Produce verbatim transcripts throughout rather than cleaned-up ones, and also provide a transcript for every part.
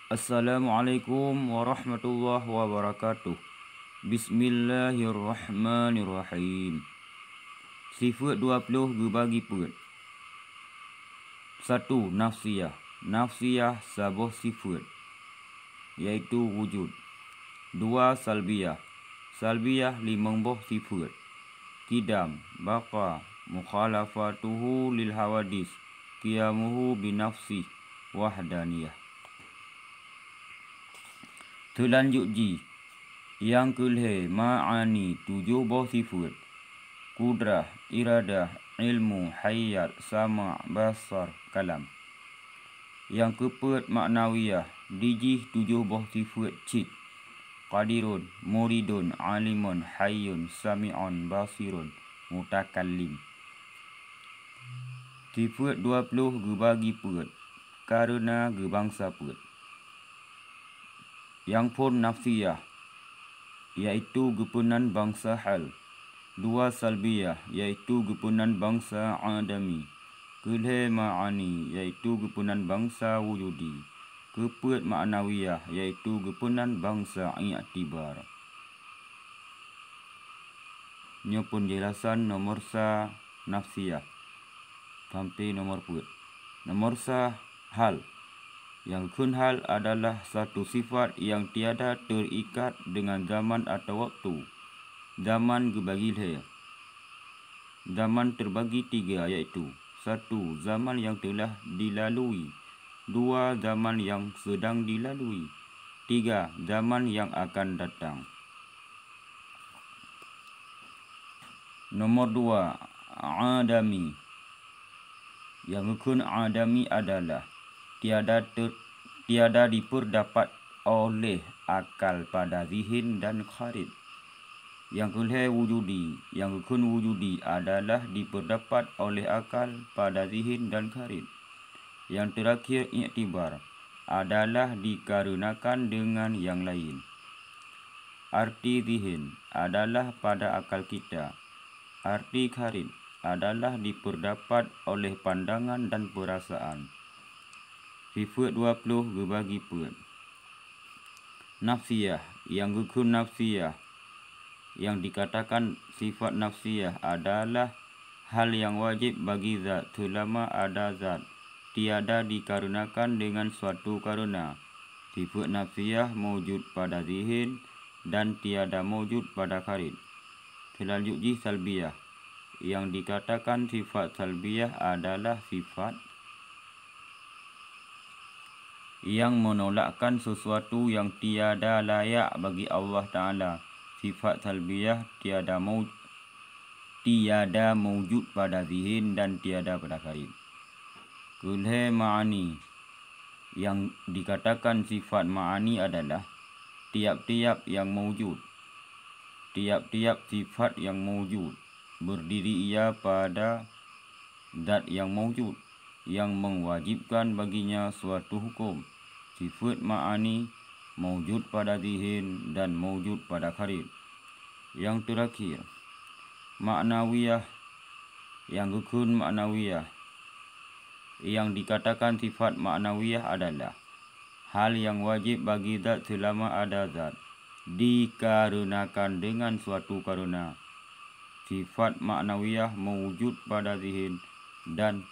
Assalamualaikum warahmatullahi wabarakatuh. Bismillahirrahmanirrahim. Sifeuet dua ploh geubagi peuet. Satu, nafsiyah. Nafsiyah saboh sifeuet, yaitu wujud. Dua, salbiyah. Salbiyah limong boh sifeuet. Qidam, baqa, mukhalafatuhu lil hawadis, qiyamuhu binafsih, wahdaniyah. Teulanjut jih, nyang keu lhée ma'ani tujoh boh sifeuet, qudrah, iradah, ilmu, hayat, sama', basar, kalam. Nyang keu peuet ma'nawiyah, dijih tujoh boh sifeuet cit, qadirun, muridun, alimun, hayyun, sami'un, basirun, mutakallim. Sifeuet dua ploh geubagi peuet, kareuna geubangsa peuet. Nyang phon nafsiyah, yaitu geupeunan bangsa hal. Dua salbiyah, yaitu geupeunan bangsa adami. Keu lhée ma'ani, yaitu geupeunan bangsa wujudi. Keu peuet ma'nawiyah, yaitu geupeunan bangsa i'tibar. Nyoe peunjelasan nomor sa nafsiyah sampai nomor peuet. Nomor sa hal. Nyang geukheun hal adalah satu sifat nyang tiada teuikat deungon zaman atawa waktu. Zaman geubagi lhée. Zaman teubagi tiga, yaitu, satu, zaman nyang teulah dilalui, dua, zaman nyang seudang dilalui, tiga, zaman nyang akan datang. Nomor dua, adami. Nyang geukheun adami adalah tiada te-, tiada dipeurdapat oleh akal pada zihin dan kharid. Nyang keu lhée wujudi, nyang geukheun wujudi adalah dipeurdapat oleh akal pada zihin dan kharid. Nyang teurakhir i'tibar adalah dikareunakan deungon nyang laén. Arti zihin adalah pada akal kita. Arti kharid adalah dipeurdapat oleh pandangan dan peurasaan. Sifeuet dua ploh geubagi peuet. Nafsiyah, nyang geukheun nafsiyah, nyang dikatakan sifat nafsiyah adalah hal nyang wajéb bagi zat seulama ada zat, tiada dikareunakan deungon suatu kareuna. Sifeuet nafsiyah maujud pada zihin dan tiada maujud pada kharid. Seulanjut jih salbiyah. Nyang dikatakan sifat salbiyah adalah sifat nyang meunolakkan sesuatu nyang tiada layak bagi Allah Taala. Sifat salbiyah tiada mau-, tiada maujud pada zihin dan tiada pada kharid. Keu lhée ma'ani, nyang dikatakan sifat ma'ani adalah tiap-tiap nyang maujud. Tiap-tiap sifat nyang maujud berdiri ia pada zat nyang maujud, nyang meuwajibkan baginya suatu huköm. Sifeuet ma'ani maujud pada zihin dan maujud pada kharid. Nyang teurakhir, ma'nawiyah, nyang geukheun ma'nawiyah. Nyang dikatakan sifat ma'nawiyah adalah hal nyang wajéb bagi zat seulama ada zat, dikareunakan deungon suatu kareuna. Sifat ma'nawiyah maujud pada zihin dan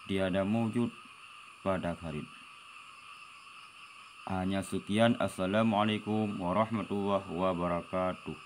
tiada maujud pada kharid. Hanya sekian. Assalamualaikum warahmatullahi wabarakatuh.